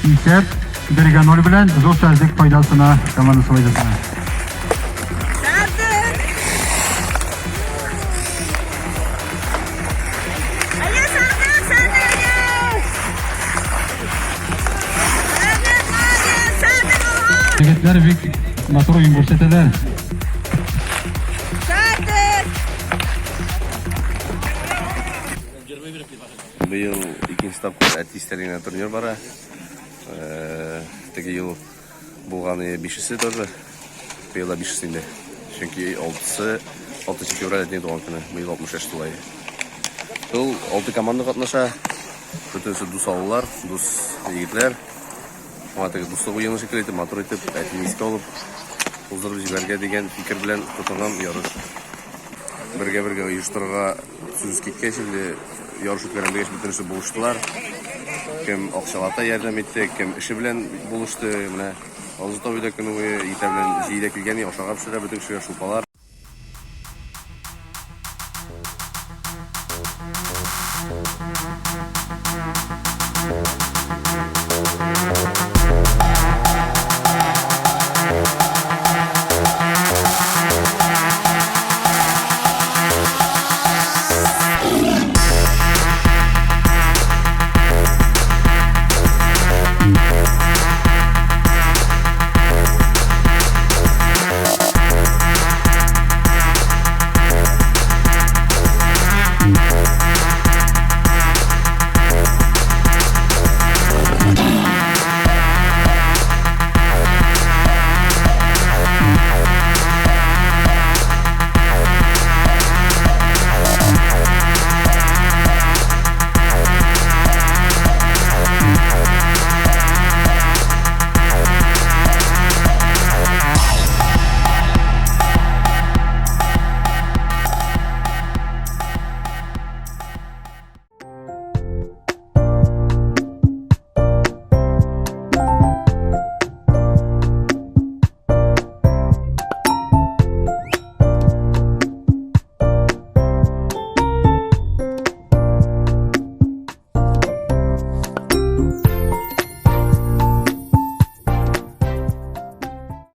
Исәп 1-га 0 белән Зур Сәрдек файдасына, командасы файдасына. Сәрдек! Әйе, Сәрдек, Сәрдек! Сәрдек, молодец! Сәрдек, алга! Егетләр бик матур уен күрсәтәләр. Сәрдек! Быел икенче тапкыр әти истәлегенә турнир бара. Э, теге ел булган бишесе тоже. Быел да бишесе инде. Чөнки алтысы, 6 февраль әтинең туган көне. Быел 60 яшь тула. Ул алты команда катнаша. Бөтенесе дус авыллар, дус егетләр. Шуңа теге дуслык уены шикелле итеп, матур итеп, әтине искә алып, уздырып җибәрергә дигән фикер белән тотынган ярыш. Бергә-бергә оештырырга сүз киткәч инде ярыш үткәрәм дигәч бөтенесе булыштылар. Кем акчалата ярдәм итте, кем эше белән булышты. Менә Азат абый да көне буе иртә белән җәйдә килгән, ашарга пешерә бөтен кешегә шулпалар.